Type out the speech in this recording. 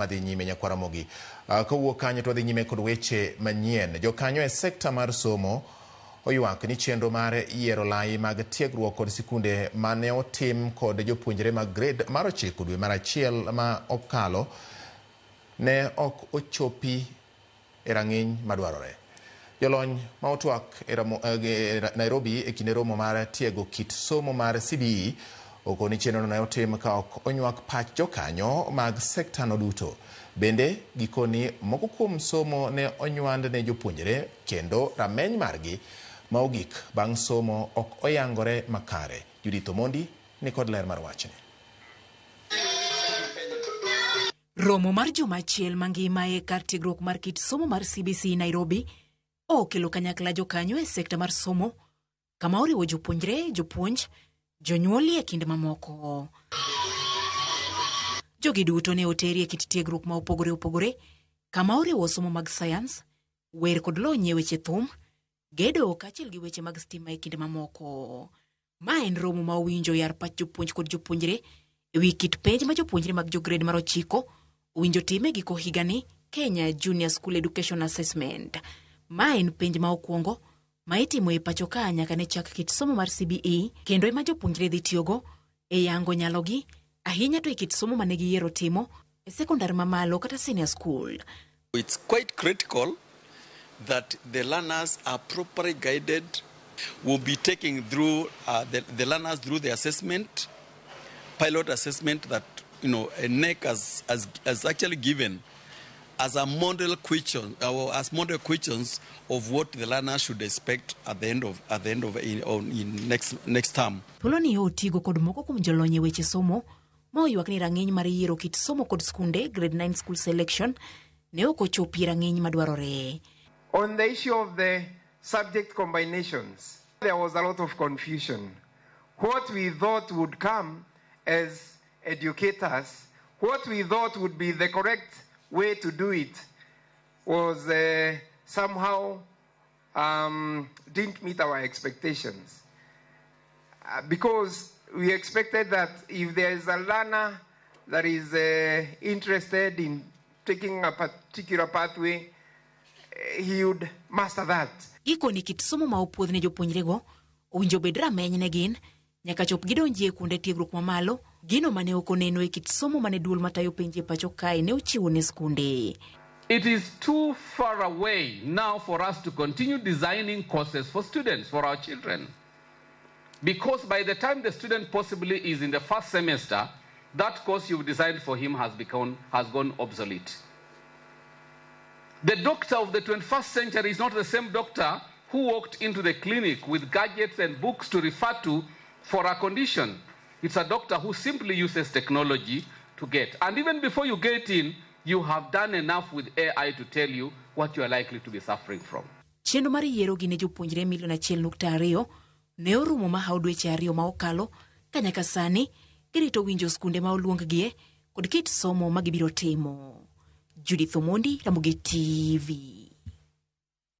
Madhi nyime nyakwar Ramogi. Kowuok kanyo to wadhi nyime kod weche manyien. Jokanyo e sekta mar somo oywak ni chenro mar yiero lai mag tiegruok kod sikunde mane otim kod jopuonjre mag grade mar 9 dwe mar 1 ma okalo ne ok ochopi e rang'iny madwarore. Jolony ma otwak e Nairobi e kinde romo mar tiego kit somo mar CBE okoni chenrono ne otim ka ok onywak pach jokanyo mag sektano duto. Bende gikoni moko kuom somo ne onywand ne jopuonjre kendo rameny margi ma ogik bang' somo ok oyangore makare. Judith Omondi ni kod ler mar wachni. Romo mar juma achiel mangima e kar tiegruok mar kit somo mar CBC Nairobi okelo kanyakla jokanyo e sekta mar somo kama oriwo jopuonjre, jopuonj, jonyuol e kind mamoko. Jogi duto ne oteri e kit tiegruok ma opogore opogore kama oriwo somo mag sayans, wer kod lony e weche thum, gedo kaachiel gi weche mag stima e kind mamoko. Ma en romo ma owinjo yar pach jopuonj kod jopuonjre e wi kit penj ma jopuonjre mag jograde mar 9 owinjo tim e giko higani Kenya Junior School Education Assessment. Ma en penj ma okwongo ma itimo e pacho ka nyaka ne chak kit somo mar CBE kendo ema jopuonjre dhi tiyogo e yango nyalogi ahinya to e kit somo mane giyiero timo e sekondar mamalo kata senior school. It's quite critical that the learners are properly guided. We'll be taking through the learners through the assessment, pilot assessment that KNEC has actually given as a model question, or as model questions of what the learners should expect at the end of, at the end of in, on, in next, next term. Thuolo ni otigo kod moko kuom jolony e weche somo ma oywak ni rang'iny mar yiero kit somo kod skunde grade 9 school selection ne ok ochopi rang'iny madwarore. On the issue of the subject combinations, there was a lot of confusion. What we thought would come as educators, what we thought would be the correct way to do it was somehow didn't meet our expectations. Because we expected that if there is a learner that is interested in taking a particular pathway, he would master that. Gikoni kit somo ma opuodh ne jopuonjrego owinjo bed rameny ne gin nyaka chop gidonji e kuonde tiegruok mamalo, gino mane ok oneno e kit somo mane duol matayo penj e pacho kae ne ochiwo ne skunde. It is too far away now for us to continue designing courses for students, for our children. Because by the time the student possibly is in the first semester, that course you've designed for him has gone obsolete. The doctor of the 21st century is not the same doctor who walked into the clinic with gadgets and books to refer to for a condition. It's a doctor who simply uses technology to get. And even before you get in, you have done enough with AI to tell you what you are likely to be suffering from. Chenro mar yiero gi ne jopuonjre milion 1.2 ne orumo mahawo dweche 2 ma okalo ka nyaka sani girito winjo skunde ma oluonggie kod kit somo ma gibiro timo. Judith Omondi, Ramogi TV.